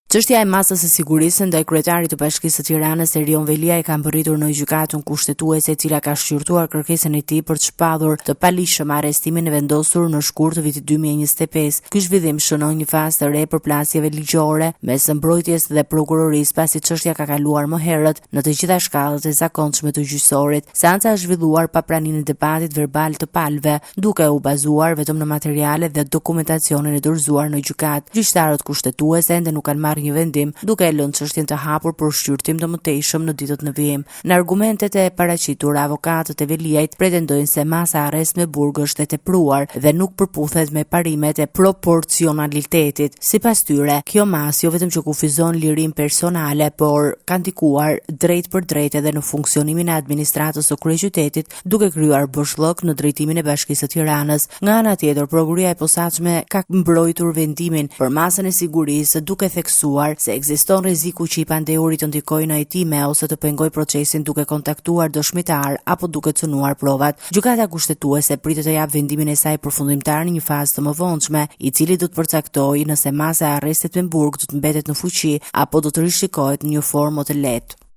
Çështja e masës së sigurisë ndaj kryetarit të Bashkisë së Tiranës, Erion Veliaj ka mbërritur në Gjykatën Kushtetuese, e cila ka shqyrtuar kërkesën e tij për të shpallur të paligjshëm arrestimin e vendosur në shkurt të vitit 2025. Ky zhvillim shënon një fazë të re përplasjeve ligjore mes mbrojtjes dhe prokurorisë, pasi çështja ka kaluar më herët në të gjitha shkallët e zakonshme të gjyqësorit. Seanca është zhvilluar pa praninë e debatit verbal të palëve, duke u bazuar vetëm në materialet dhe dokumentacionin e dorëzuar në gjykatë. Gjyqtarët kushtetues ende nuk kanë marrë një vendim, duke e lënë çështjen të hapur për shqyrtim të mëtejshëm në ditët në vijim. Në argumentet e paraqitura, avokatët e Veliajt pretendojnë se masa arrest me burg është e tepruar dhe nuk përputhet me parimet e proporcionalitetit. Sipas tyre, kjo masë jo vetëm që kufizon lirinë personale, por ka ndikuar drejtpërdrejt edhe në funksionimin e administratës së kryeqytetit duke krijuar boshllëk në drejtimin e Bashkisë së Tiranës. Nga ana tjetër, Prokuroria e Posaçme ka mbrojtur vendimin për masën e sigurisë, duke theksuar se ekziston rreziku që i pandehuri të ndikojë në hetime ose të pengojë procesin duke kontaktuar dëshmitarë apo duke cënuar provat. Gjykata Kushtetuese pritet të japë vendimin e saj përfundimtar në një fazë të mëvonshme, i cili do të përcaktojë nëse masa e arrestit me burg do të mbetet në fuqi apo do të rishikohet në një formë më të lehtë.